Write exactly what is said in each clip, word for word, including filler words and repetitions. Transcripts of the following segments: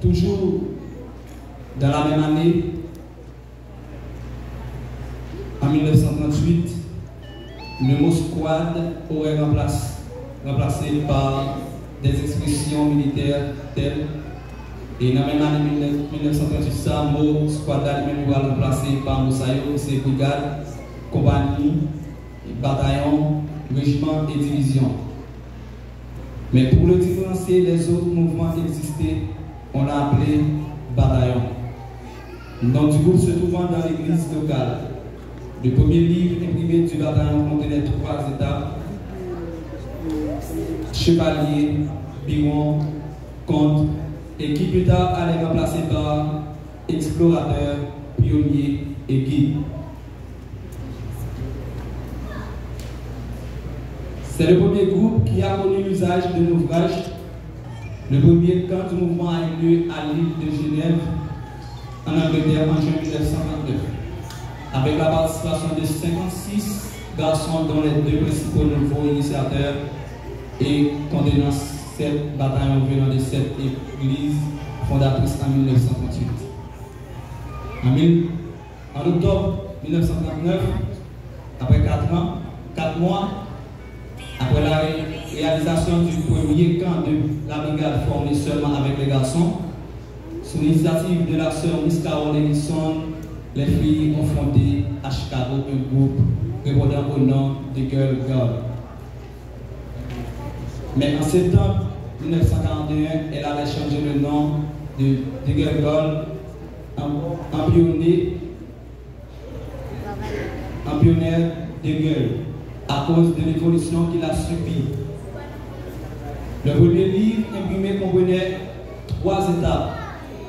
Toujours dans la même année, en mille neuf cent trente-huit, le mot squad aurait remplacé, remplacé par des expressions militaires telles, e nan menm ane mil nèf san tranntuit sa, mo squad la li menm li pral ranplase pa mo sa yo ki se brigad, konpanyi, batayon, rejiman e divizyon. Mais pour le différencier, les autres mouvements existaient, on l'a appelé bataillon. Nom du groupe se trouvant dans l'église locale. Le premier livre imprimé du bataillon contenait trois étapes, chevalier, biron, comte, et qui plus tard allait remplacer par explorateur, pionnier et guide. C'est le premier groupe qui a connu l'usage d'un ouvrage. Le premier camp du mouvement a eu lieu à l'île de Genève, en Angleterre, en juin mille neuf cent trente-neuf, avec la participation de cinquante-six garçons, dont les deux principaux nouveaux initiateurs, et contenant sept bataillons venant de sept églises fondatrices en mille neuf cent trente-huit. En mille, en octobre mille neuf cent trente-neuf, après quatre ans, quatre mois, après la ré-, réalisation du premier camp de la brigade formé seulement avec les garçons, sous l'initiative de la sœur Miss Carol Ellison, les filles ont fondé à Chicago un groupe répondant au nom de Girl Guard. Mais en septembre mille neuf cent quarante et un, elle avait changé le nom de, de Girl Guard en, en pionnier, en pionnière de guerre à cause de l'évolution qu'il a subie. Le premier livre imprimé comprenait trois étapes,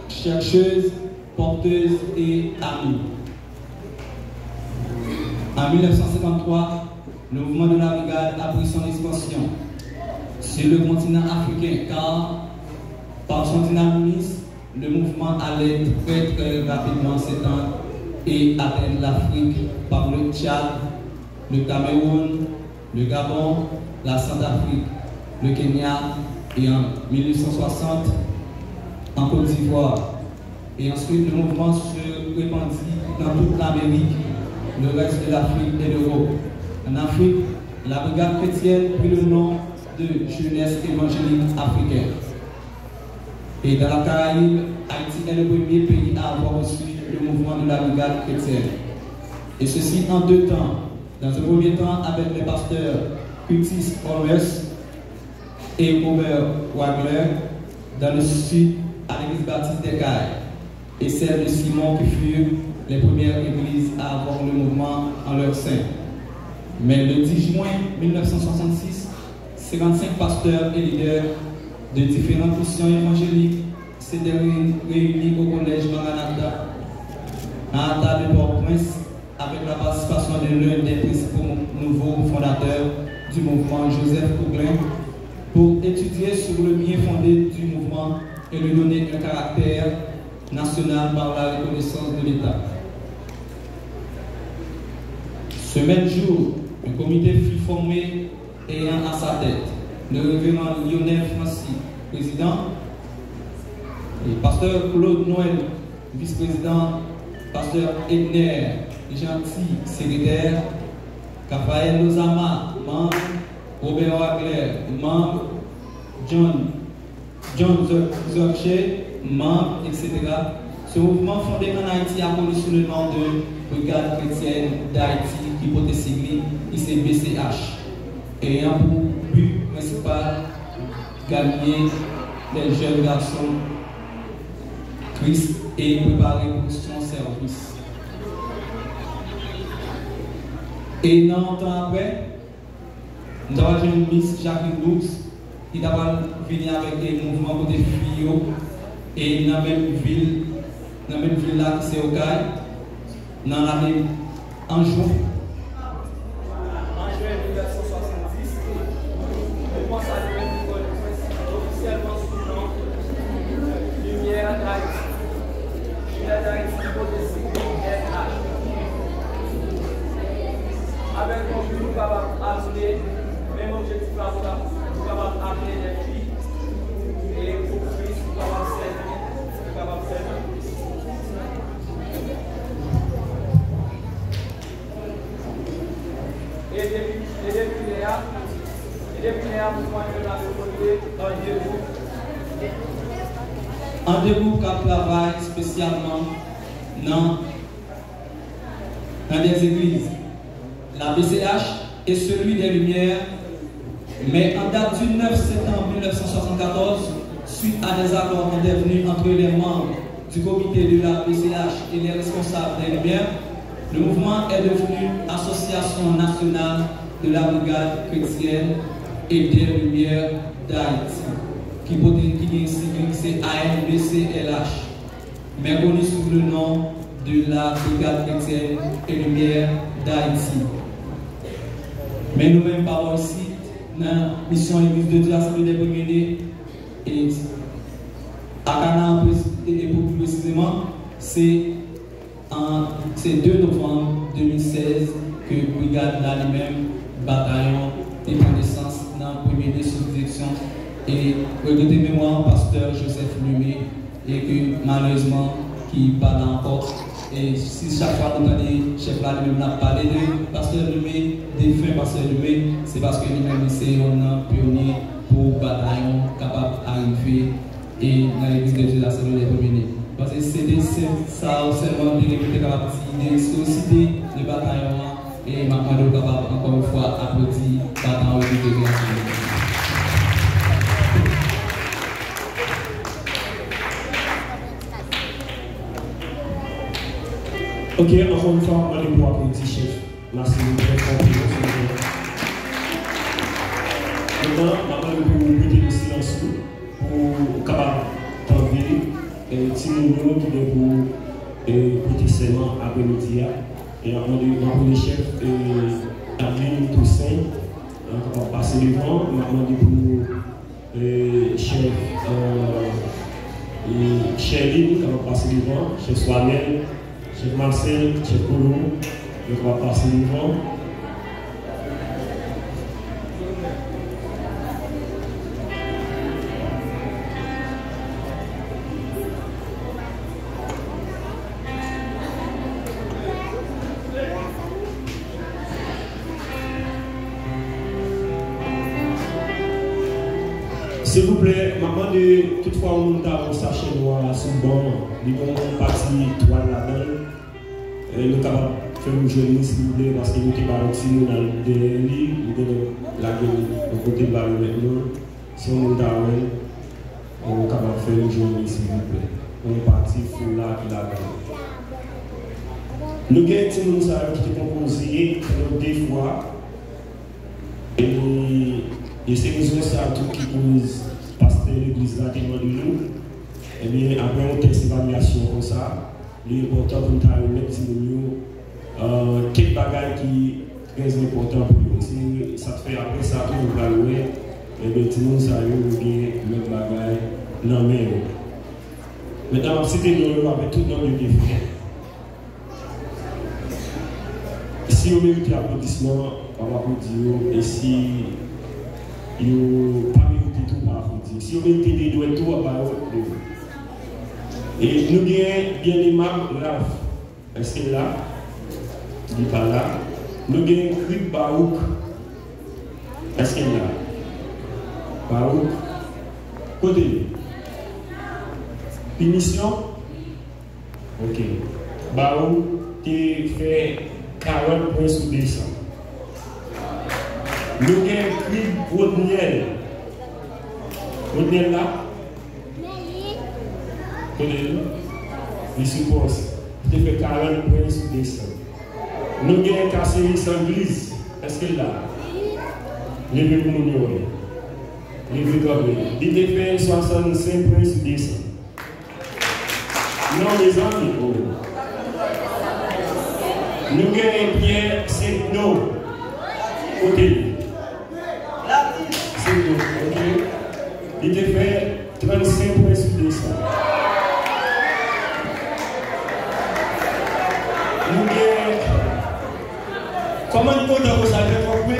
chercheuse, porteuse et amie. En mille neuf cent cinquante-trois, le mouvement de la brigade a pris son expansion sur le continent africain, car par son dynamisme, le mouvement allait très, très rapidement s'étendre et atteindre l'Afrique par le Tchad, le Cameroun, le Gabon, la Centrafrique, le Kenya et en mille huit cent soixante, en Côte d'Ivoire. Et ensuite, le mouvement se répandit dans toute l'Amérique, le reste de l'Afrique et l'Europe. En Afrique, la brigade chrétienne prit le nom de Jeunesse évangélique africaine. Et dans la Caraïbe, Haïti est le premier pays à avoir reçu le mouvement de la brigade chrétienne. Et ceci en deux temps. Dans un premier temps, avec les pasteurs Curtis Holmes et Robert Wagler, dans le sud, à l'église baptiste des Cayes, et celle de Simon, qui furent les premières églises à avoir le mouvement en leur sein. Mais le dix juin mille neuf cent soixante-six, cinquante-cinq pasteurs et leaders de différentes missions évangéliques s'étaient réunis au collège Maranatha, Maranatha de Port-au-Prince, avec la participation de l'un des principaux nouveaux fondateurs du mouvement, Joseph Couglen, pour étudier sur le bien fondé du mouvement et lui donner un caractère national par la reconnaissance de l'État. Ce même jour, un comité fut formé ayant à sa tête le révérend Lionel Francis, président, et pasteur Claude Noël, vice-président, pasteur Edner Gentil, secrétaire, Raphaël Lozama, membre, Robert Wagler, membre, John John Zurcher, membre, et cetera. Ce mouvement fondé en Haïti a connu sous le nom de Brigade Chrétienne d'Haïti, ki pote sig li, ki se B C H, ayant pour but principal gagner les jeunes garçons Christ et préparer pour son service. E nan yon tan apre, nou ta pral jwenn Miss Jacqueline Brooks, ki ta pral vini avèk, e, mouvman kote fi yo, e, nan menm vil, nan menm vil la ki se Okay, nan lane an jen. An jen mil nèf san swasanndis, mouvman sa li menm li konn ofisyèlman sou non Limyè Dayiti. Limyè Dayiti ki pote siy L H. Avèk yon bi nou kapab amenn menm objektif la, pou nou kapab amenn lè fi e pou Kris nou kapab sèvi an de gwoup k ap travay espesyalman nan, nan des églises, la B C H et celui des Lumières, mais en date du neuf septembre mille neuf cent soixante-quatorze, suite à des accords intervenus entre les membres du comité de la B C H et les responsables des Lumières, le mouvement est devenu Association nationale de la Brigade chrétienne et des Lumières d'Haïti, ki pote, ki gen sigil ki se A N B C L H, mais connu sous le nom de la Brigade chrétienne et Lumière d'Haïti. Men nou menm pa bò isit, nan misyon Legliz de Dye Assemblée des Premiers-Nés, e Akana, e, e pou pi presizeman, se an, se de novanm de mil sèz ke brigad la li menm, batayon, te pran nesans nan premye de sou direksyon e regrete memwa pastè Joseph Lemay, e ke malerezman ki pa la ankò. E si chak fwa nou tande chèf la li menm l ap pale de pastè Lemay, defen pastè Lemay, se paske li menm li se yonn nan pyonye pou batayon kapab arive e nan Legliz de Dye Assemblée des Premiers-Nés. Paske se de senp sa yo sèlman te gen pou te kapab di de istorosite de batayon an, e m ap mande w kapab ankò yon fwa aplodi batayon Legliz de Dye Assemblée des Premiers-Nés. Ok, ankò yon fwa, m ap mande pou w aplodi chèf la, silvouplè, fè yon konpliman, silvouplè. Mentnan, m ap mande pou w mete yon silans tou, pou w kapab tande, eh, timoun yo ki gen pou, eh, prete sèman aprèmidi a. E m ap mande, m ap mande chèf, eh, Adeline Toussaint, eh, kapab pase devan. M ap mande pou eh, chèf, eh, eh, Sherline, kapab pase devan, chèf Swanel, chèf Marcel, chèf Polo, yo kapab pase devan. Silvouplè, m ap mande tout fwa yon moun ta wè yon sachè nwa sou ban an, li gen yon pati twal ladan l, eh, nou kapab fè nou jwenn li, silvouplè, paske nou te ba yon timoun al dèyè li, nou genlè lage l yon kote ba remèt nou. Si yon moun ta wè l, ou kapab fè nou jwenn li, silvouplè. Yon pati foula ki ladan l. Nou gen timoun sa yo ki te konpoze pandan de fwa. E, e se rezon sa a tou ki koz pastè legliz la te mande nou, ebyen, apre yon tès evalyasyon konsa, li enpòtan pou n ta remèt timoun yo, eh, kèk bagay ki trè enpòtan pou yo. Se sa k fè apre sa tou, nou pral wè, ebyen, timoun sa yo, yo gen lòt bagay nan men yo. Mentnan, m ap site non yo avèk tout non yo te fè. Si yo merite aplodisman, w ap aplodi yo. E si yo pa merite tou, w pa aplodi yo. Si yo merite de dwèt tou, w ap ba yo de dwèt. E nou gen Byennemab Ralph. Èske l la? Li pa la. Nou gen Krib Bawouk. Èske l la? Bawouk. Kote l? Pinisyon? Ok. Bawouk te fè karant pwen sou de san. Nou gen Krib Rodniel. Rodniel la? Kote l? Li sou pòs. Li te fè karant pwen sou de san. Nou gen Kaseris Angliz. Èske l la? Leve pou moun yo wè. Leve kanpe. Li te fè swasannsenk pwen sou de san. Non, mezanmi. Oh. Nou gen Pyè Sentno. Kote l? Sentno, ok. Li te fè trannsenk pwen sou de san. Nou gen, kòman n kontan konsa, trè twòp wi.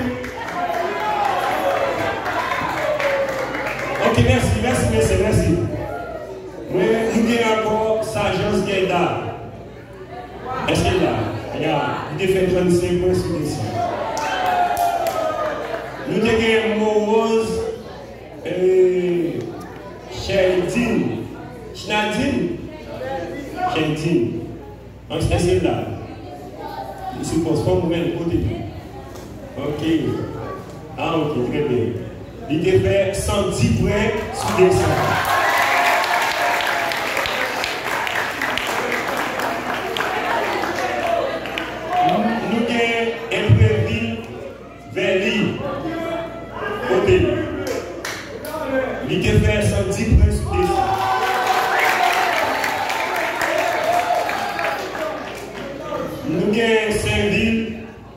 Ok, mèsi, mèsi, mesye, mèsi. Mwen, nou gen ankò Sajans Gèda. Èske l la? Ya, li te fè trannsenk pwen sou de san. Nou te gen Moroz, eh, Chèdin, Chnaldine? Chendine. Èske l la? Li sou pòz, fò m wè l, kote l? Ok. Ah, ok, trè byen. Li te fè san di pwen sou de san. Nou, nou gen enprevi Vèli, kote l? Li te fè san di pwen sou de san. Nou gen Senvil,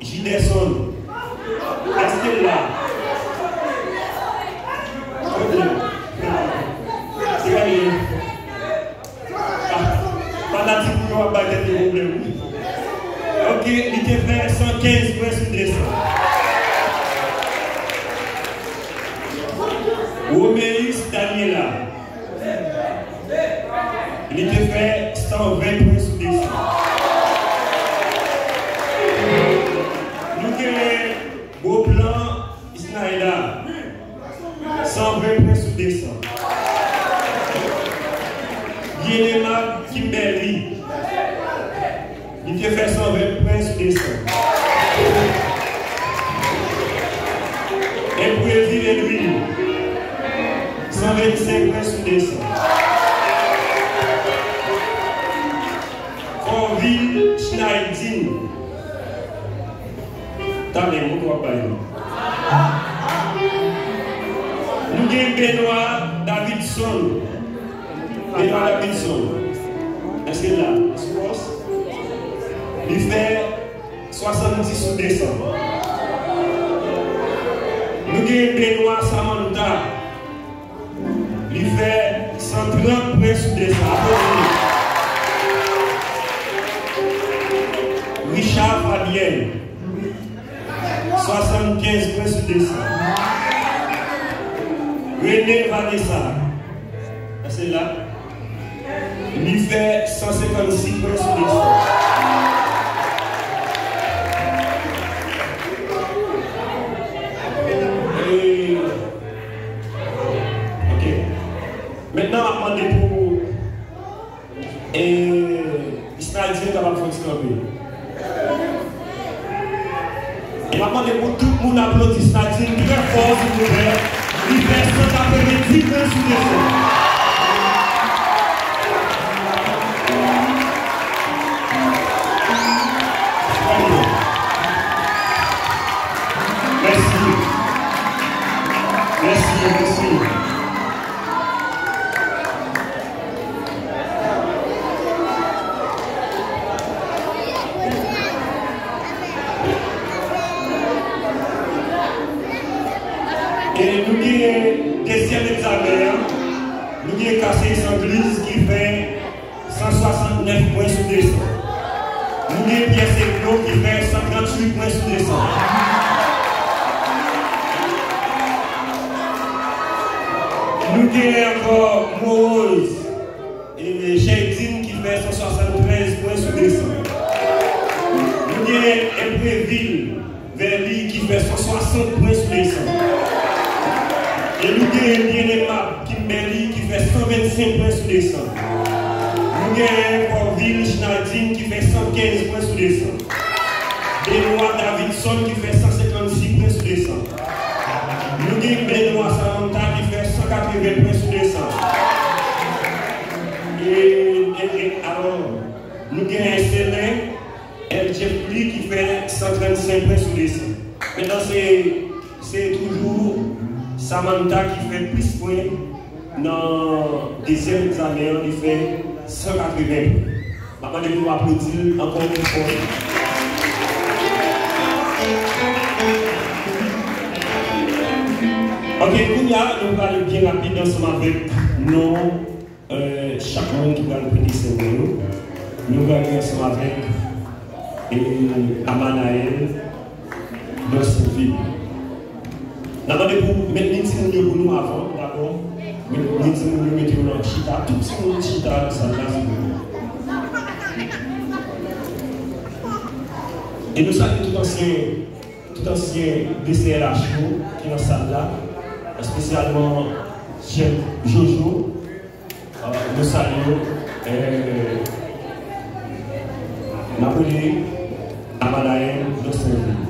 Jidèson. Èske l la? Kote l? Trè byen. Ah, fanatik ou yo ap bay tèt yo pwoblèm wi. Ok, li te fè san kenz pwen sou de san. Romeus Daniela, li te fè san ven pwen sou de san. Nou gen Gwo Plan Isnaida, san ven pwen sou de san. Byenema Kimberly, li te fè san ven pwen sou de san. Enprevi Edwin, san vennsenk pwen sou de san. Fòvil Schneidin. Talè, moun w ap bay yo. Nou gen Benoit Davidson. Benoit Davidson. Èske l la? Sou pòs? Li fè swasanndis sou de san. Nou gen Benoit Samantha. Li fè san trant pwen sou de san. Aplodi. Richard Fabien, swasannkenz pwen sou de san. Rene Vanessa, èske l la? Li fè san senkannsis pwen sou de san. E, ok. Mentnan, m ap mande pou, e, Isnaldine kapab fè yon ti kanpe. E m ap mande pou tout moun aplodi Isnaldine trè fò, silvouplè. Li fè san katrevenndis pwen sou de san. Mèsi. Mèsi, mèsi. E nou gen dezyèm egzamen an, nou gen Casey Sanglis ki fè san swasannnèf pwen sou de san. Nou gen Pierre Segno ki fè san tranntuit pwen sou de san. Nou gen ankò Morose, e, Cheydine ki fè san swasanntrèz pwen sou de san. Nou gen Enprevil Verly ki fè san swasant pwen sou de san. E nou gen Bien Aimable Kimberly ki fè san vennsenk pwen sou de san. Nou gen Fòvil Chnaldine ki fè san kenz pwen sou de san. Benoit Davidson ki fè san senkannsis pwen sou de san. Nou gen Benoit Samantha ki fè san katreven pwen sou de san. E, e, e, alò, nou gen Selen, L. Jeffrey ki fè san trannsenk pwen sou de san. Mentnan, se, se toujou Samantha ki fè plis pwen nan dezyèm egzamen an, li fè san katreven pwen. M ap mande pou nou aplodi l ankò yon fwa. Ok, kounye a, nou prale byen rapid ansanm avèk non, euh, chak moun ki pral prete sèman yo. Nou prale ansanm avèk, eh, Amanaël Dorceville. N a mande pou met ni timoun yo pou nou avan, dakò? Met ni timoun yo, mete yo nan chita. Tout timoun chita nan sal la, silvouplè. E nou salye tout ansyen, tout ansyen D C R H yo ki nan sal la, espesyalman chèf Jojo, euh, Sa yo, eh, n ap rele Nabadayen Jocelyn.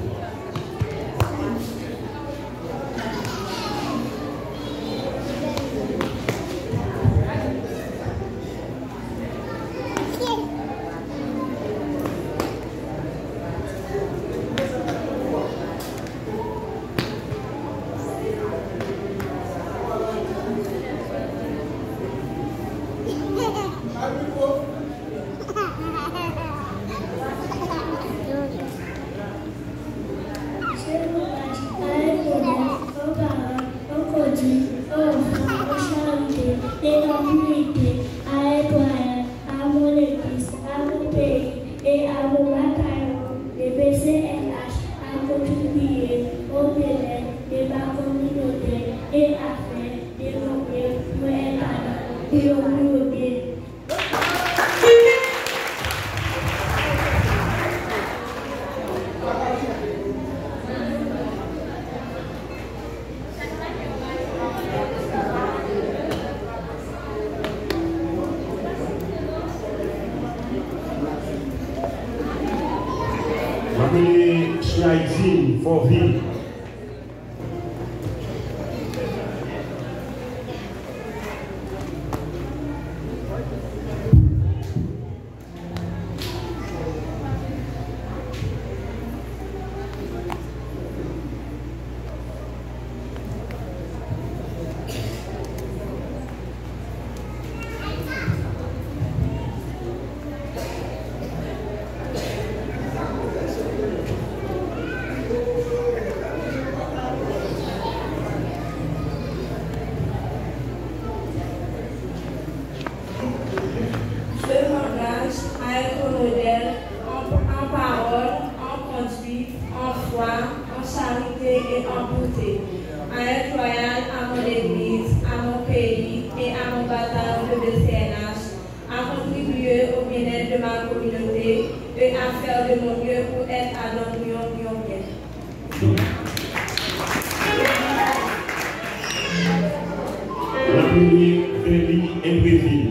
À mon legliz, à mon peyi e à mon batayon de B C L H, à contribuer au bien-être de ma communauté et à faire de mon mieux pour être à la communauté. M ap rele Chayzine Fòvil. Je m'engage à être modèle en, en parole, en conduite, en foi, en charité et en bonté, à être loyale à mon Église, à mon pays et à mon bataillon de B C L H, à contribuer au bien-être de ma communauté et à faire de mon mieux pour être à l'ombre du bien. N ap rele Feli Enbrevil.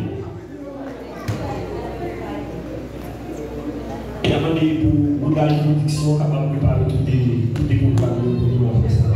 N ap mande pou Boudal Pwodiksyon kapab prepare tout de, tout de pwogram yo pou nou apre sa.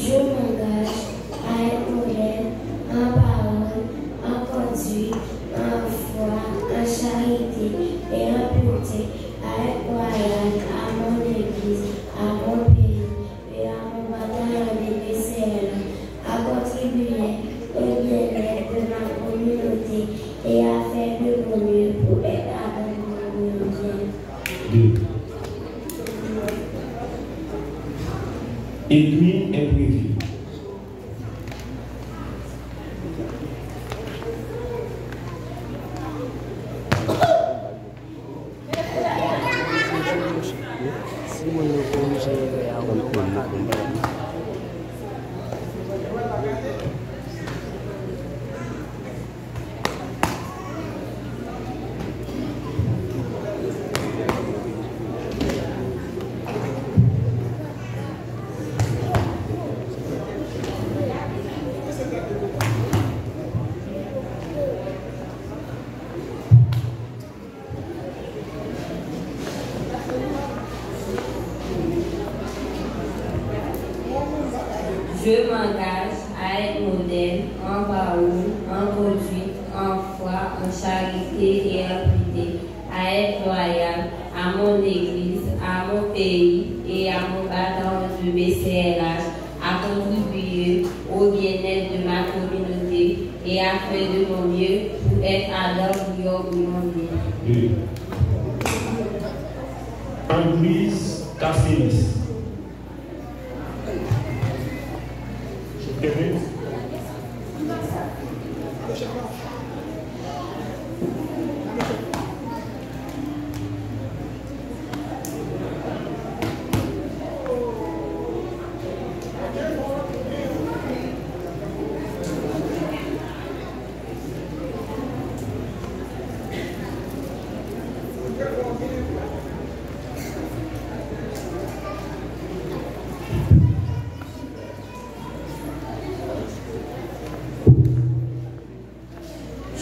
Je m'engage à être modèle en parole, en conduite, en foi, en charité et en pureté, à être loyale à mon Église, à mon pays et à mon bataillon de B C L, à contribuer au bien-être de ma communauté et à faire de mon mieux pour être à l'ombre du bien. Deux. Edwin Imprévu. Je m'engage à être modèle en parole, en conduite, en foi, en charité et en pureté, à être loyale à mon Église, à mon pays et à mon bataillon de B C L H, à contribuer au bien-être de ma communauté et à faire de mon mieux pour être à l'ombre du bien. Deux. Anne-Louise Caceres. Kenneth.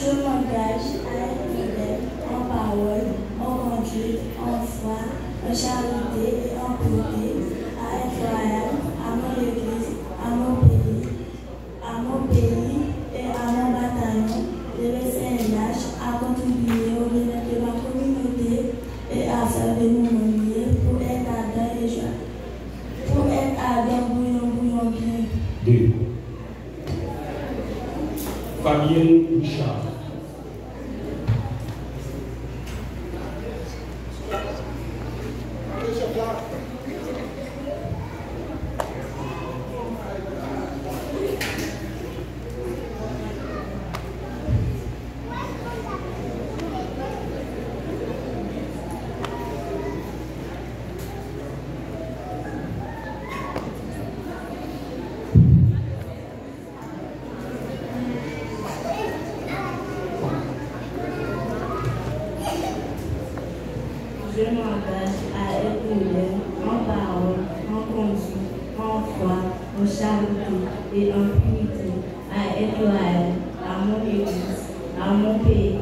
Je m'engage à être fidèle en parole, en conduite, en foi, en charité et en piété, à être loyal à mon Église, à mon pays, à mon pays et à mon bataillon, le B C L H, à contribuer au bien-être de ma communauté et à faire de nous mon mieux pour être ardent et joyeux, pour être ardent, bouillon, bouillon bien. Deux. Fabienne Richard. Je m'engage à être modèle en parole, en conduite, en foi, en charité et en purité, à être loyal à mon Église, à mon pays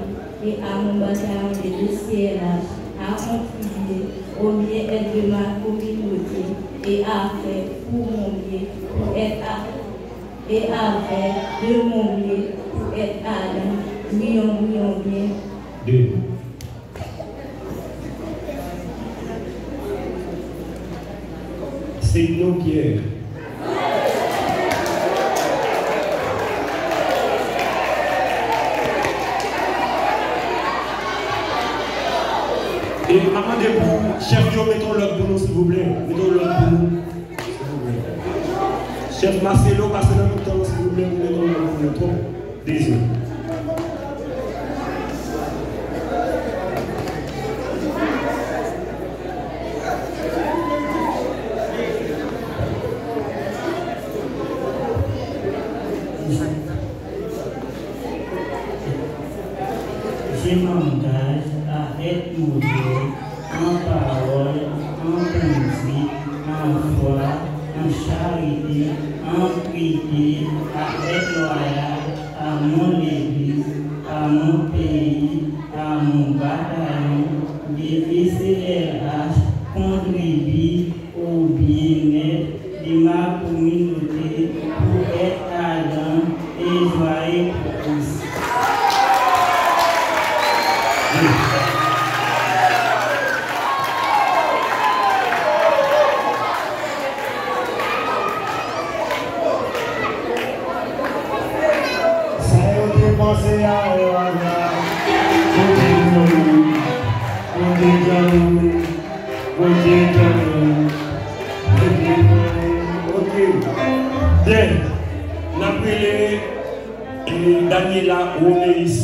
et à mon bataillon de B C L H, à contribuer au bien-être de ma communauté et à faire pour mon mieux, pour être à et à faire de mon mieux pour être ardent, brillant, brillant bien. Deux. Céline Pierre. E, m ap mande pou chèf yo mete yon lòt pou nou, silvouplè. Mete yon lòt pou nou. Chèf Marcelo, pase nan mitan an, silvouplè, pou mete yon lòt pou nou. Twòp dezòd. Je m'engage à être modèle en parole, en conduite, en foi, en charité, en piété, à être loyal à mon Église, à mon pays, à mon bataillon, de B C L H, contribue au bien-être de ma communauté pour être ardent et joyeux pour tous. Sa yo te panse a yo aga. Kote djanm? Kote djanm? Kote djanm? Ok. Byen. N ap rele, eh, Daniela Romeis.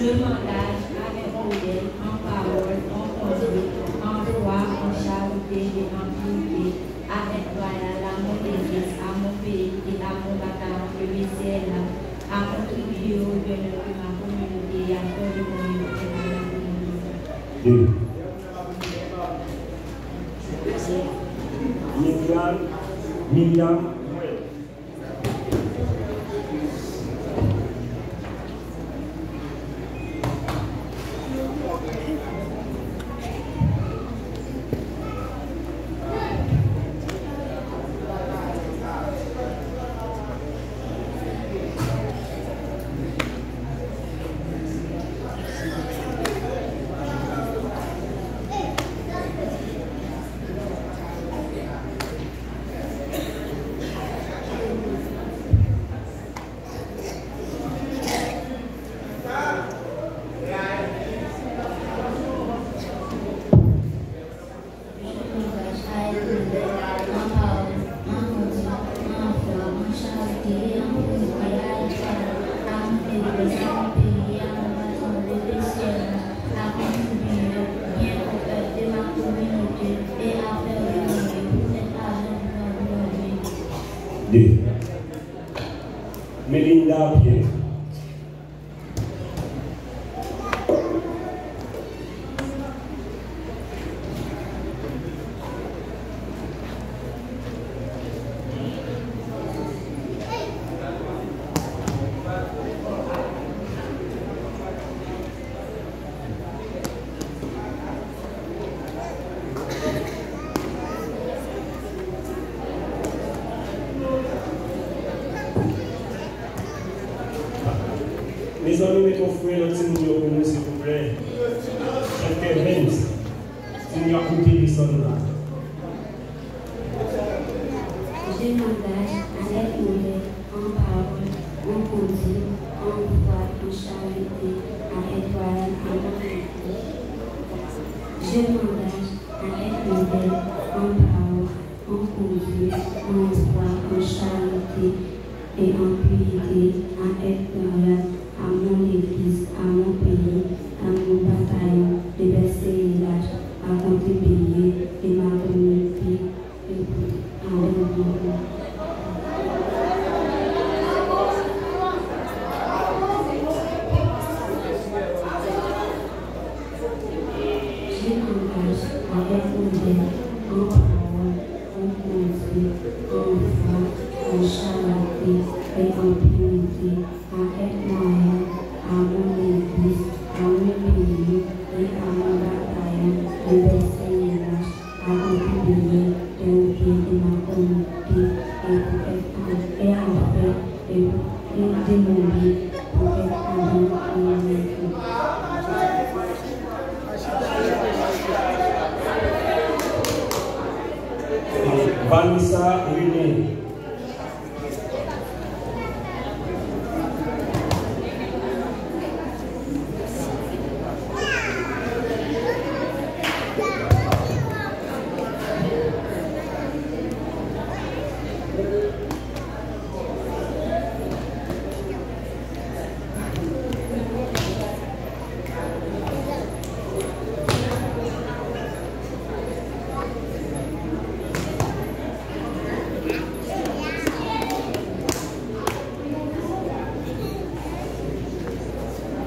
Je m'engage à être modèle en parole, en conduite, en foi, en charité et en piété, à être loyal à mon Église, à mon pays et à mon bataillon de B C L H, à contribuer au bien-être de ma communauté et à faire de mon mieux pour être ardent. Miriam, Miriam. Lapyè. Mezanmi, met yon fre nan timoun yo pou nou, silvouplè. Chèf Kevens, timoun yo ap moute desann la. Je m'engage à être modèle en parole, en conduite, en foi, en charité, à être loyal à mon Église. Je m'engage à être modèle en parole, en conduite, en foi, en charité et en pureté, à être loyal à mon Église, à mon pays, à mon bataillon de Bèsèyèlaj, à contribuer de ma communauté et pour un bon. Je m'engage à être modèle en parole, en conduite, en foi, en charité et en pureté, à être loyal à mon Église, à mon pays et à mon bataillon de Bèsèyèlaj, à contribuer au bien de ma communauté et pour être un, et à faire et pour aider mon bien pour être un bon. Vanessa René.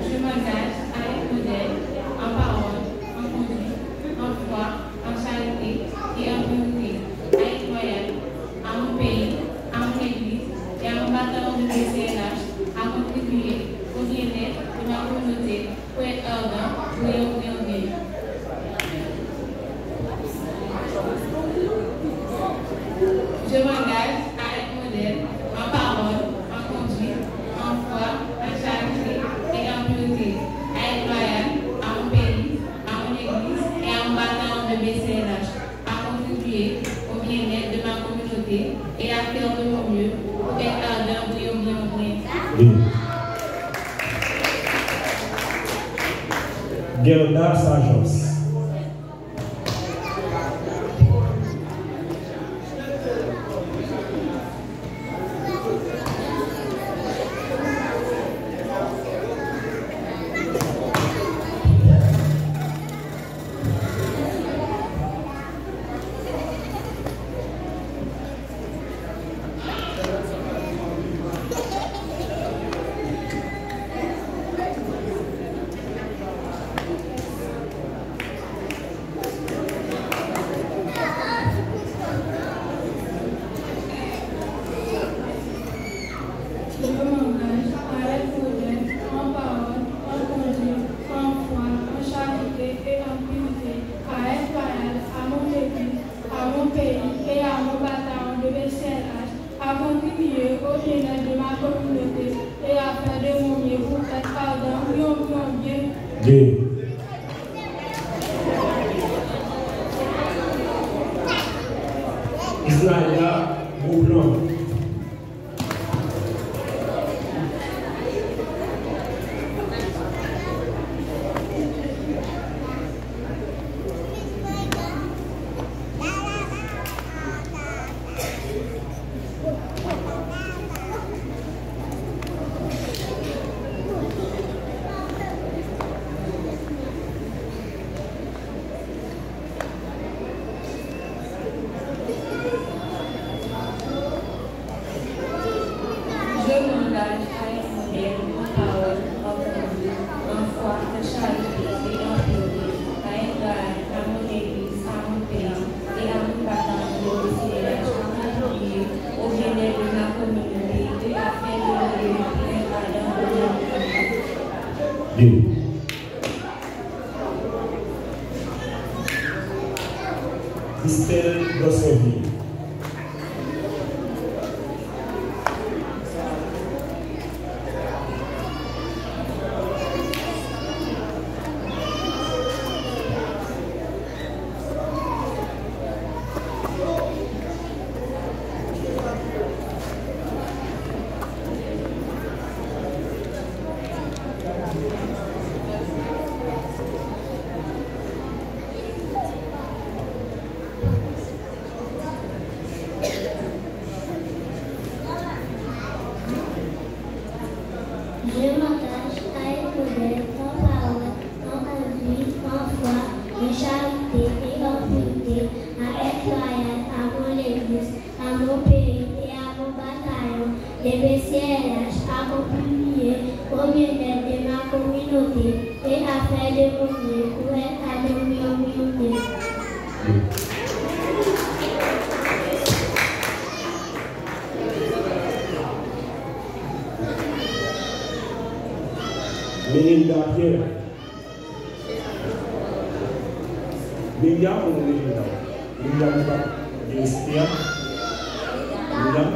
Je m'engage à être modèle en parole, en conduite, en foi, en charité et en pureté, à être loyal à mon pays, à mon Église et à mon bataillon de B C L H, à contribuer au bien-être de ma communauté, Prèt, ardent, brillant, brillant, brillant. Je m'engage à être modèle en parole, en conduite, en foi, en charité et en pureté, à être loyal à mon pays, à mon Église et à mon bataillon de B C L H, à contribuer au bien-être de ma communauté et à faire de mon mieux pour être ardent, brillant, brillant, brillant. Guerda Sajans. Je m'engage à être modèle en parole, en conduite, en foi, en charité et en pureté, à être loyal à mon Église, à mon pays et à mon bataillon de B C L H, à contribuer au bien-être de ma communauté et à faire de mon mieux pour être ardent, brillant, brillant, bien. Bien. Isnaïla Beauplan. Yo. Christelle Gosselville. Jwen avantaj, kay modèl, an pawòl, an konduit, an fwa, an charite e an purite, a èt lwayal a mon legliz, a mon peyi e a mon batayon, de B C L H a kontribye o byennèt de ma kominote e a fè de mon byen pou èt a de miyò miyò de. Melinda Pierre. Miriam ou Melinda? Miriam ou pa? Miriam? Miriam?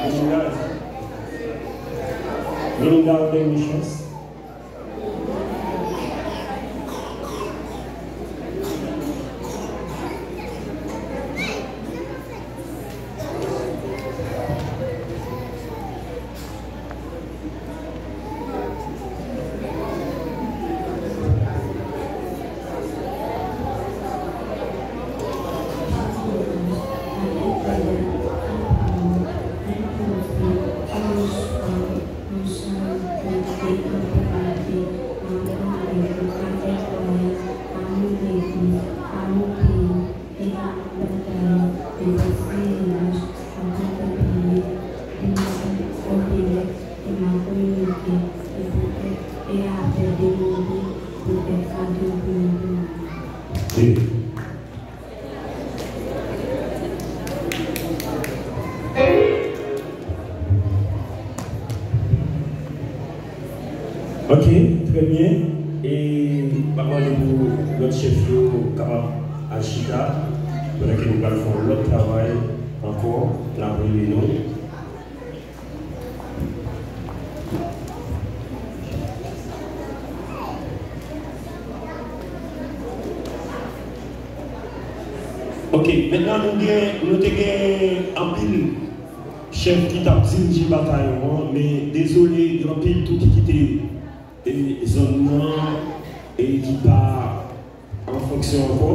Miriam? Miriam ou gen chans. Ok, trè byen. E m ap mande pou lòt chèf yo kapab al chita, pandan ke nou pral fè yon lòt travay ankò, n ap rele nou. Ok, mentnan nou gen, nou te gen anpil chèf ki t ap dirije batayon an, men dezole, gen anpil tou ki kite, e, zòn nan, e ki pa an fonksyon ankò.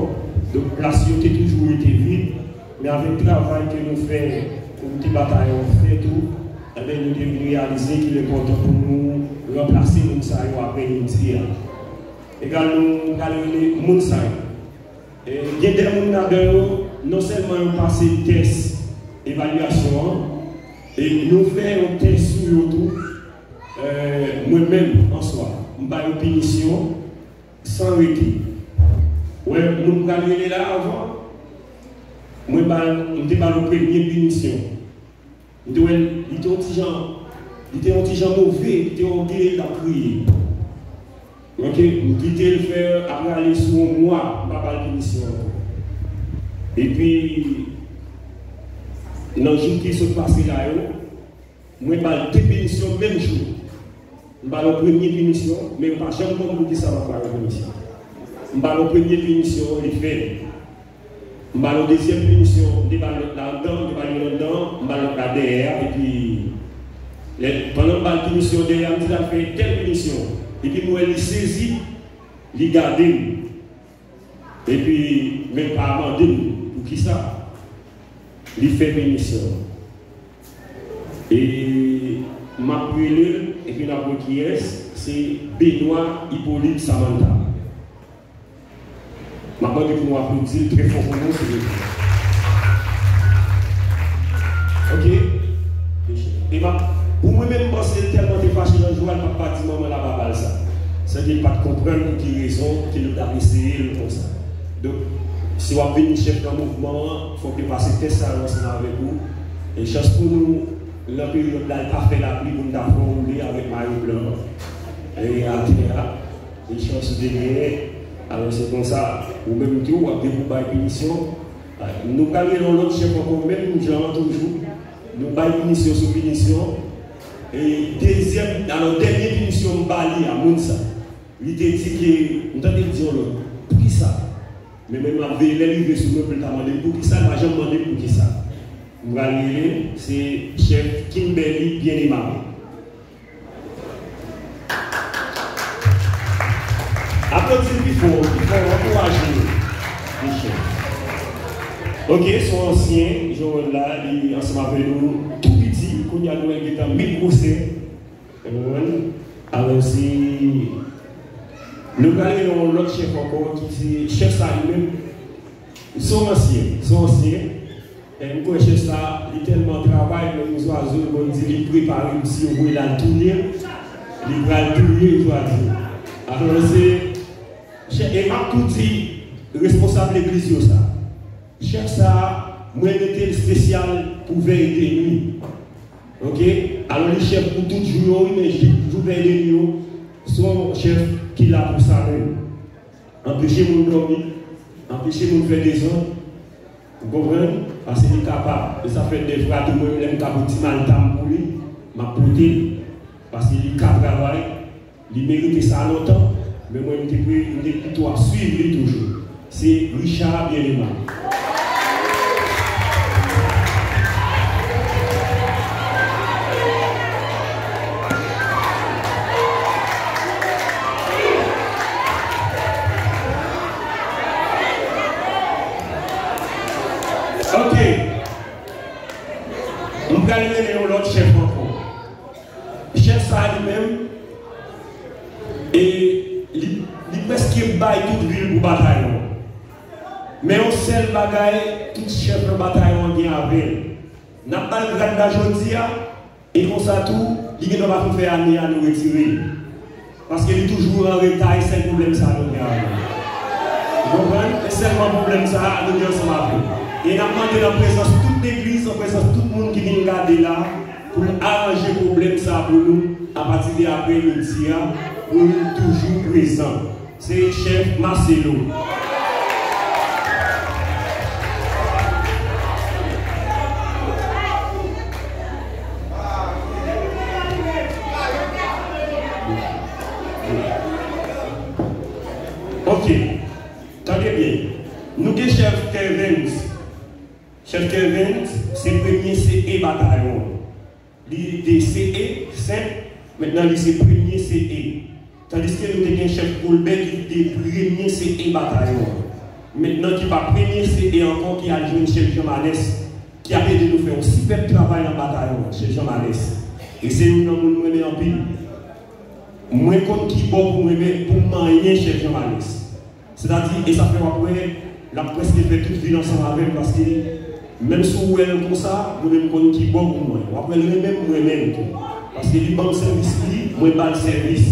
Donk, plas yo te toujou rete vid, men avèk travay ke nou fè, komite batayon an fè tou, enben, nou te vin reyalize ke l enpòtan pou nou ranplase moun sa yo apre midi a. Egal, nou pral rele moun sa yo. E, gen de moun ladan yo, non sèlman yo pase tès evalyasyon an, e nou fè yon tès sou yo tou. E, mwen menm, an swa, m ba yo pinisyon san rete. Wè, moun m pral rele la avan, mwen ba l, m te ba l yon premye pinisyon. M te wè l, li te yon ti jan, li te yon ti jan move, li te ògeye, l t ap kriye. Ok, m kite l fè, ap rale sou yon mwa, m pa ba l pinisyon ankò. Epi, nan jou ki sot pase la yo, mwen ba l de pinisyon menm jou. M ba l yon premye pinisyon, men m pa janm konn poukisa m ap ba l yon pinisyon. M ba l yon premye pinisyon, li fè l. M ba l yon dezyèm pinisyon, m te ba l lòt la anndan, m te ba l youn anndan, m ba l lòt la dèyè a, epi lè, pandan m ba l pinisyon dèyè a, m di l al fè tèl pinisyon. Epi m wè li sezi, li gade m. Epi, men l pa mande m poukisa. Li fè pinisyon. E m ap rele l, epi n ap wè kiyès, se Benoît Hyppolite Samantha. M ap mande pou nou aplodi l trè fò pou nou, silvouplè. Ok. E m ap, pou mwen menm, m panse l tèlman te fache nan jou a, l pa t pa di manman l a pa ba l sa. Sèke l pa t konprann pou ki rezon ke nou t ap eseye l konsa. Donk, si w ap vin chèf nan mouvman an, fòk yo pase tès sa yo ansanm avèk ou. E chans pou nou, nan peryòd la, l pa fè lapli pou n ta fè w woule avèk mayo blan an. E, Atè a, e chans ou te genyen. Alò, se konsa, ou menm tou, w ap gen pou bay pinisyon. Nou pral gen yon lòt chèf ankò, menm jan an toujou. Nou bay pinisyon sou pinisyon. E dezyèm, alò, dènye pinisyon m ba li a, moun sa. Li te di ke, m tande l di yon lòt. Poukisa? Men menm m ap veye lè l rive sou mwen pou l ta mande m poukisa, l pa janm mande m poukisa. M pral rele, se chèf Kimberly Bien-Aimable. Aplodi l pi fò, pi fò, ankouraje l, pi fò. Ok, se yon ansyen, jan w wè l la, li ansanm avè nou tou piti, kounye a nou wè l gentan met gwosè. Ou konprann? Alò, se, nou pral gen yon lòt chèf ankò, ki se chèf sa li menm. Se yon ansyen, se yon ansyen. E m kwè chèf sa, li tèlman travay, menm zwazo, Bondye, li prepare m, si yo voye l al touye, li pral touye, zwazo. Alò, se, chèf, e m ap tou di responsab legliz yo sa. Chèf sa, mwen mete l espesyal pou vèy de nwi. Ok? Alò, li chèf pou tout jou yo, wi, men jou, jou vèy de nwi yo, se yon chèf ki la pou sa menm. Anpeche moun dòmi, anpeche moun fè dezòd. Ou konprann? Paske li kapab. E sa fè dèfwa tou mwen, lè m ka pote ti malta m pou li, m ap pote l. Paske li ka travay, li merite sa lontan, men mwen, m te pre-, m te pito ap swiv li toujou. Se Richard Bien-Aimable. Ok. M pral rele yon lòt chèf ankò. Chèf sa a li menm, e li, li prèske bay tout vil pou batayon an. Men yon sèl bagay, tout chèf nan batayon an gen avè l. N ap ba l grad la jodi a, e konsa tou, li gendwa pa fin fè ane a, nou retire l. Paske li toujou an reta, e sèl pwoblèm sa nou gen avè l. Ou konprann? E sèlman pwoblèm sa nou gen ansanm avè l. E n ap mande l an prezans tout legliz, an prezans tout moun ki vin gade la, pou l aranje pwoblèm sa pou nou, apati de aprè midi a, pou l toujou prezan. Se chèf Marcelo. Ok. Tande byen. Nou gen chèf Kervens. Chèf Kervens se premye C E batayon an. Li te C E, senp, mentnan li se premye C E. Tandiske nou te gen chèf Colbert ki te premye C E batayon an. Mentnan ki pa premye C E ankò, ki al jwenn chèf Jean Manès, ki ap ede nou fè yon sipèb travay nan batayon an, chèf Jean Manès. E se youn nan moun mwen renmen anpil. Mwen konn ki bò pou mwen men, pou m manyen chèf Jean Manès. Sètadi, e sa fè w ap wè, l ap prèske fè tout vi l ansanm avè m, paske menm si w wè l konsa, mwen menm m konn ki bò pou mwen. W ap wè l renmen m, mwen renmen l tou. Paske li ban m sèvis li, mwen ba l sèvis.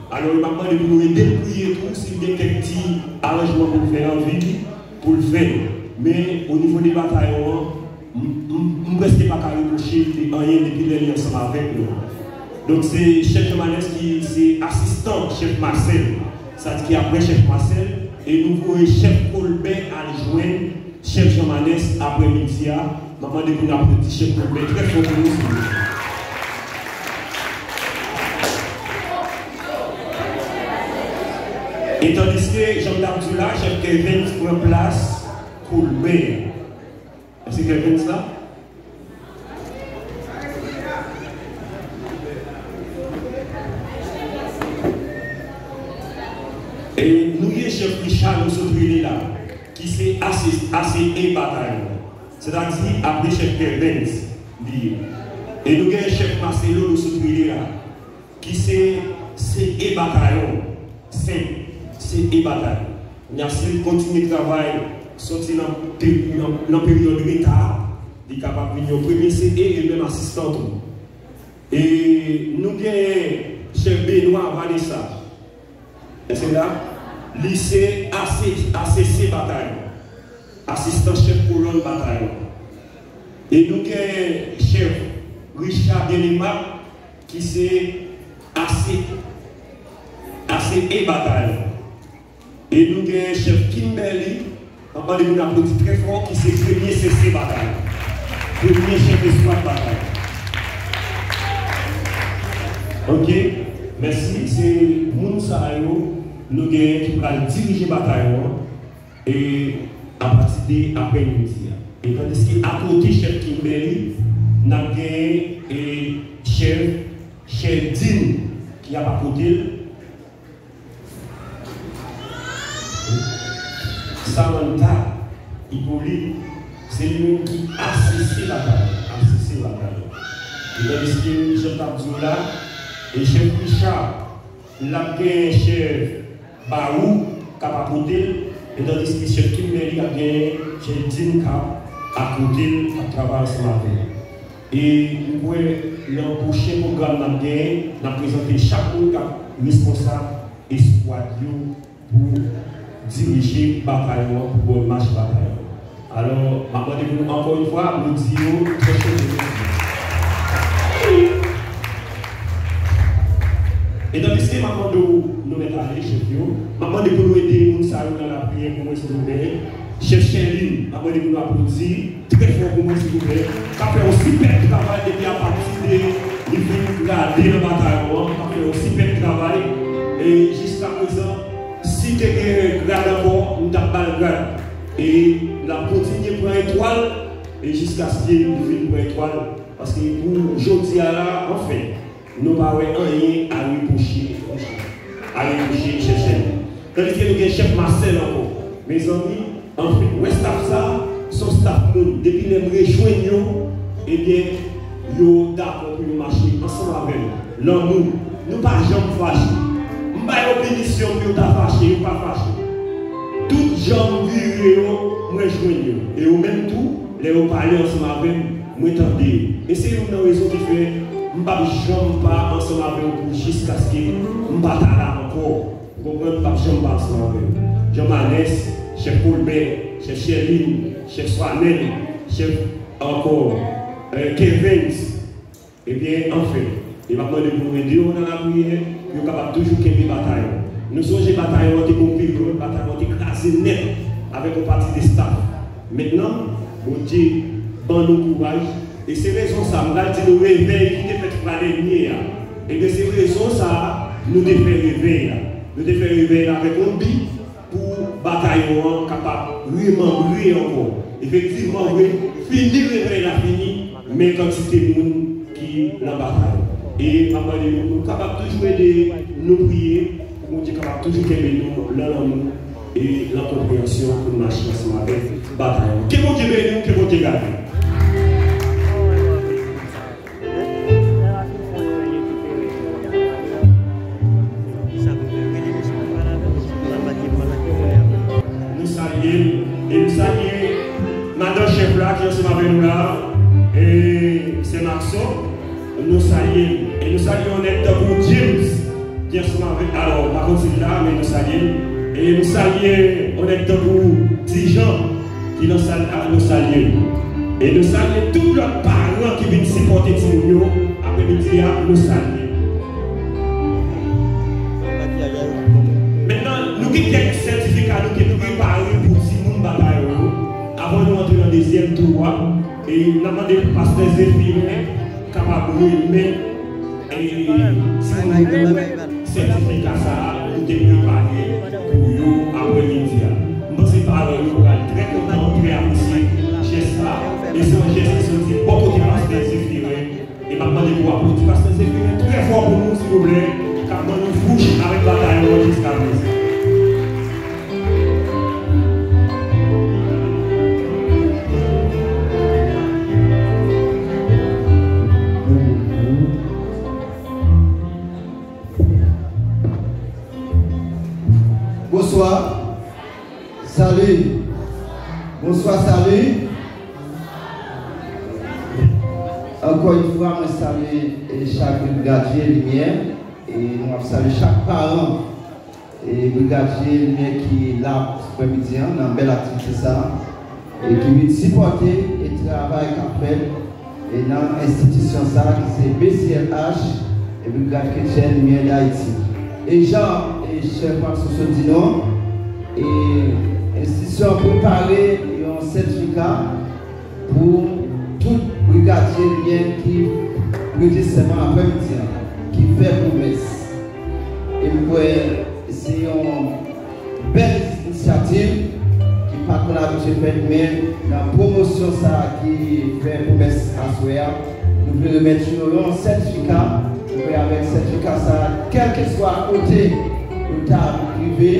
Alò, m ap mande pou nou ede l priye tou, si l gen kèk ti aranjman pou l fè nan vi li, pou l fè l. Men, o nivo de batayon an, M, m, m prèske pa ka repwoche li anyen depi lè li ansanm avèk nou. Donk, se chèf Jean Manès ki se asistan chèf Marcel. Sa di ki apre chèf Marcel, e nou voye chèf Colbert al jwenn chèf Jean Manès apre midi a. M ap mande pou n aplodi chèf Colbert trè fò pou nou, silvouplè. E tandiske, jan m t ap di w la, chèf Kervens pran plas Colbert. Èske Kervens la? E nou gen chèf Richard nou sot rele la, ki se A C, A C E batayon. Sètadi, apre chèf Kervens, li ye. E nou gen chèf Marcelo nou sot rele la, ki se C E batayon, senp, C E batayon. Kounye a, si l kontinye travay, soti nan pe-, nan, nan peryòd reta a, li kapab vin yon premye C E e menm asistan tou. E nou gen chèf Benoît Vanessa. Èske la? Li se A C, A C C batayon. Asistan chèf kolòn batayon. E nou gen chèf Richard Bien-Aimable, ki se A C, e Batay. E nou gen chèf Kimberly, m ap mande pou n aplodi trè fò, ki se premye C C Batay. Premye chèf eskwad Batay. Ok, mèsi. Se moun sa yo nou genyen ki pral dirije batay yo an. E apati de aprèmidi a. E tandiske akote chèf Kimberly, n ap genyen e chèf Cheldine ki ap akote l. Samantha Hippolyte, se li menm ki asese batay, asese batay. E tandiske, jan m t ap di w la, e chèf Richard, l ap genyen chèf Barou k ap akote l, e tandiske chèf Kimberly ap genyen chèf Cheldine k ap akote l, k ap travay ansanm avè l. E m kwè nan pwochen pwogram n ap genyen, n ap prezante chak moun k ap responsab eskwad yo pou dirije batay yo an, pou bòn mach batay yo an. Alò, m ap mande pou nou ankò yon fwa aplodi yo trè fò pou yo. E tandiske m ap mande w, nou mèt ale, chèf yo, m ap mande pou nou ede moun sa yo nan lapriyè pou mwen, silvouplè. Chèf Sherline, m ap mande pou nou aplodi trè fò pou mwen, silvouplè. K ap fè yon sipèb travay depi apati de li fin grade nan batay yo an. K ap fè yon sipèb travay. E jiskaprezan, si te gen grad ankò, m t ap ba l grad. E l ap kontinye pran etwal, e jiskaske li fin pran etwal. Paske pou jodi a la, anfen, nou pa wè anyen a repwoche, a repwoche chèf Sherline. Tandiske nou gen chèf Marcel ankò. Mezanmi, anfen, wè staff sa, se yon staff moun. Depi lè m rejwenn yo, ebyen, yo dakò pou yo mache ansanm avè m. Lanmou. Nou pa janm fache. M ba yo pinisyon pou yo ta fache, yo pa fache. Tout jan m vire yo, mwen jwenn yo. E yo menm tou, lè yo pale ansanm avè m, mwen tande yo. E se youn nan rezon ki fè m p ap janm pa ansanm avè yo pou jiskaske m pa ta la ankò. Ou konprann? M p ap janm pa ansanm avè yo. Jean Manès, chèf Colbert, chèf Sherline, chèf Swanel, chèf ankò, eh, Kevens. Ebyen, anfen, e m ap mande pou nou ede yo nan lapriyè, pou yo kapab toujou kenbe batay yo. Nou sonje batay yo an te gon peryòd, batay yo an te kraze nèt avèk yon pati de staff. Mentnan, Bondye ban nou kouraj. E se rezon sa, m pral di nou revèy ki te fèt fwa dènye a. Ebyen, se rezon sa a, nou te fè revèy la. Nou te fè revèy la avèk yon bi pou batay yo an kapab remanbre ankò. Efektivman, vre, fini revèy la fini, men kantite moun ki nan batay. E m ap mande nou, nou kapab toujou ede nou priye pou Bondye kapab toujou kenbe nou nan lanmou e nan konpreyansyon pou n mache ansanm avèk batay yo. Ke Bondye beni w, ke Bondye gade w. Nou salye l, e nou salye madanm chèf la ki ansanm avè nou la, e sè Maxon, nou salye l, e nou salye yon nèg tankou James, ki ansanm avèk, alò, m pa konn si l la, men nou salye l. E nou salye yon nèg tankou Tijan, ki nan sal la, nou salye l. E nou salye tout lòt paran ki vin sipòte timoun yo aprèmidi a, nou salye l. Mentnan, nou gen kèk sètifika nou te prepare pou timoun batay yo, avan nou antre nan dezyèm tou a. E n ap mande pou pastè Zéphirin kapab remèt, e, sètifika sa a nou te prepare pou yo aprèmidi a. M panse paran yo pral trè kontan, trè apresye jès sa. E se yon jès ki soti bò kote pastè Zéphirin. E m ap mande pou aplodi pastè Zéphirin trè fò pou nou, silvouplè, k ap ban nou fouch avèk batay yo jiska prezan. Bonswa. Salut. Bonswa, salut. Ankò yon fwa, mwen salye, e, chak brigadye limyè. E nou ap salye chak paran, e, brigadye limyè ki la aprèmidi an nan bèl aktivite sa a, e ki vin sipòte e travay k ap fèt, e nan enstitisyon sa a ki se B C L H, e Brigad Kretyen Limyè Dayiti. E jan e chèf Max Soso di nou, e enstitisyon an prepare yon sètifika pou tout brigadye libyen ki prete sèman aprèmidi an, ki fè pwomès. E m kwè se yon bèl inisyativ ki pa t konn abitye fèt, men nan pwomosyon sa a ki fè pwomès aswè a, nou vle remèt yo yon sètifika. Nou vle avèk sètifika sa a, kèlkeswa kote yo ta rive,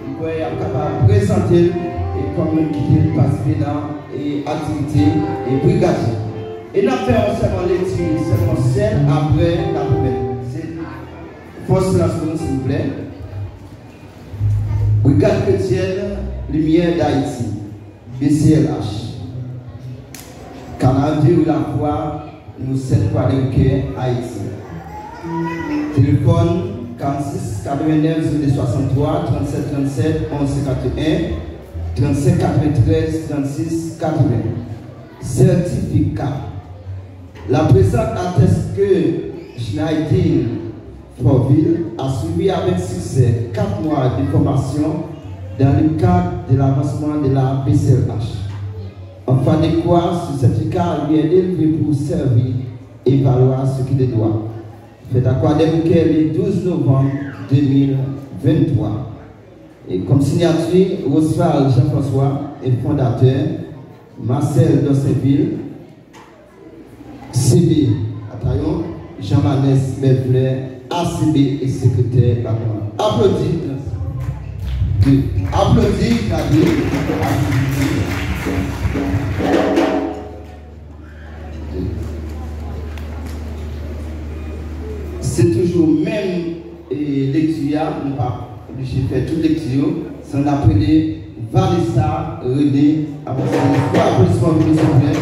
m kwè y ap kapab prezante l e kòm moun ki te patisipe nan e aktivite e brigadye. E n ap fè yon sèlman lekti, sèlman sèl, apre n ap remèt. Se fòs silans pou nou, silvouplè. Brigade Chrétienne Lumière d'Haïti, B C L H. Canal de la Foi, numéro sept, Kwadèboukè, Ayiti. Telefòn karannsis katrevennèf zewo de swasanntwa tranntsèt tranntsèt onz senkanteyen, trannsenk katreventrèz trannsis katreven. Sètifika. La présente atteste que Schneidine Fauville a suivi avec succès quatre mois de formation dans le cadre de l'avancement de la B C L H. En foi de quoi, ce certificat lui est délivré pour servir et valoir ce qui de droit. Fèt à Kwadèboukè le douze novembre deux mille vingt-trois. Et comme signature, Rosval Jean-François, et fondateur, Marcel Dorsainville, C B Batayon, Jean Manès Bèlflè, A C B e sekretè patwon. Aplodi, aplodi, gade, aplodi. Se toujou menm, e, lekti a, nou pa oblije fè tout lekti yo. Sa n ap rele Vanessa René. Avanse. Fò apladisman pou li, silvouplè.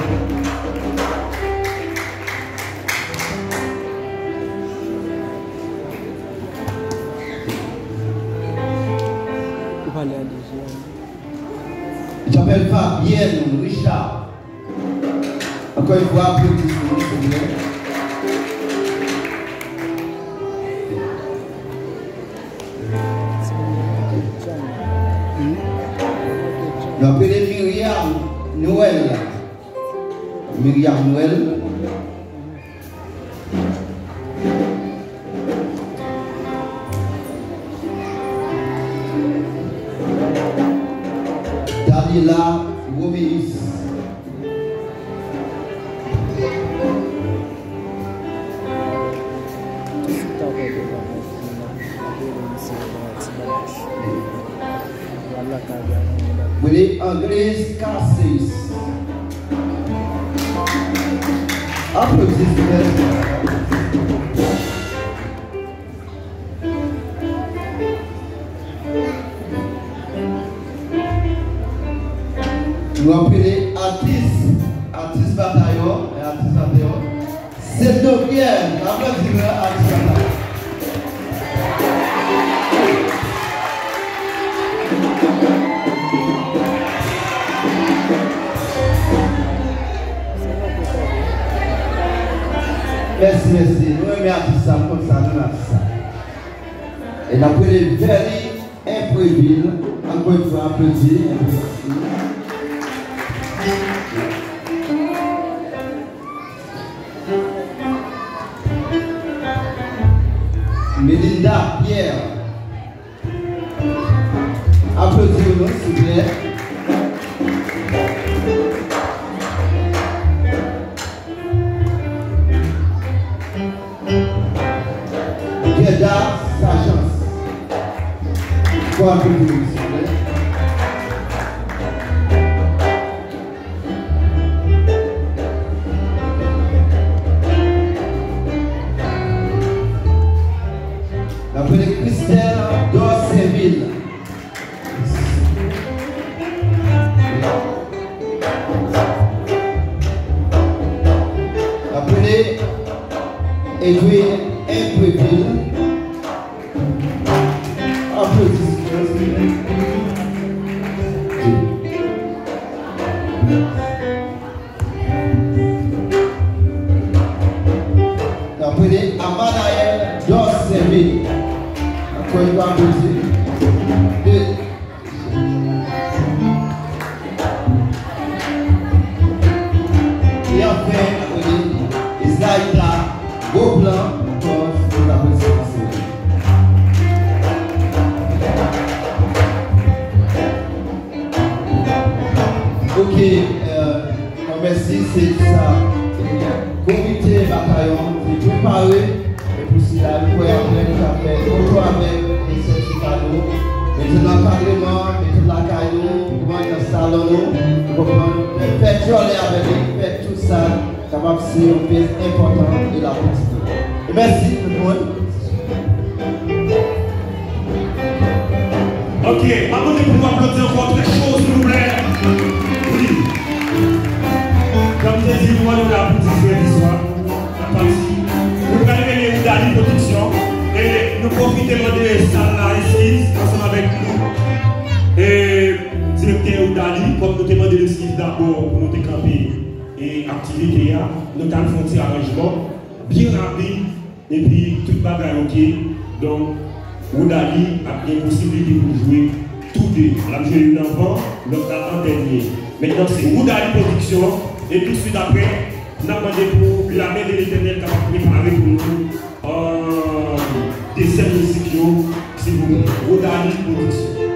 Ou pale a D J a. Li apèl Fabienne Richard. Encore une fois, applaudissez-nous, s'il vous plaît. Nou ap rele Myriam Noël. Myriam Noël. Daniela Roméus. Willy Anglais Cassis. Aplodi, silvouplè. Nou ap rele atis, atis batayon, e atis batayon. Sèt Dokyè, aplodi pou atis batayon. Mèsi, mèsi. Nou renmen atis sa, m konn sa, nou renmen atis sa. E n ap rele Verly Imprevil, ankò yon fwa, aplodi, Imprevil. Melinda Pierre. Aplodi yo non, silvouplè. Guerda Sajans. Fò aplodi yo, silvouplè. N ap rele Christelle Dorsainville. N ap rele Edwin Imprevil. Aplodisman, silvouplè. N ap rele Amanaël Dorsainville. Fò yo aplodi. E anfen, aplodi. Islaïta, gwo plan, ankò, pou la prezans. Ok, euh, mèsi, se sa. Komite batay lan te prepare, e pou sila, nou kwè apre nou ka fè foto avèk e sètifika nou, mete nan ankadreman, mete lakay nou, pran nan salon nou, ou konprann, fè djòlè avèk li, fè tout sa, kapab se yon pyès enpòtan de la politik. E mèsi tout moun. Ok, m ap mande pou nou aplodi ankò trè cho, silvouplè. Wi. Kòm m te di nou, nou la pou di frè di swa. N ap pati. Nou pral rele Woodali Production. E nou pwofite mande sal la eskiz ansanm avèk nou. E direktè Woodali, kòm nou te mande l eskiz dabò pou nou te kanpe e aktivite a, nou t al fè yon ti aranjman byen rapid, epi tout bagay oke. Donk, Woodali ap gen posiblite pou jwe tou de. L ap jwe youn anvan, lòt la an dènye. Mentnan, se Woodali Production, e tousuit apre, n ap mande pou lamen de Letènèl kapab prepare pou nou, euh, dezyèm mizik yo, silvouplè. Woodali Production.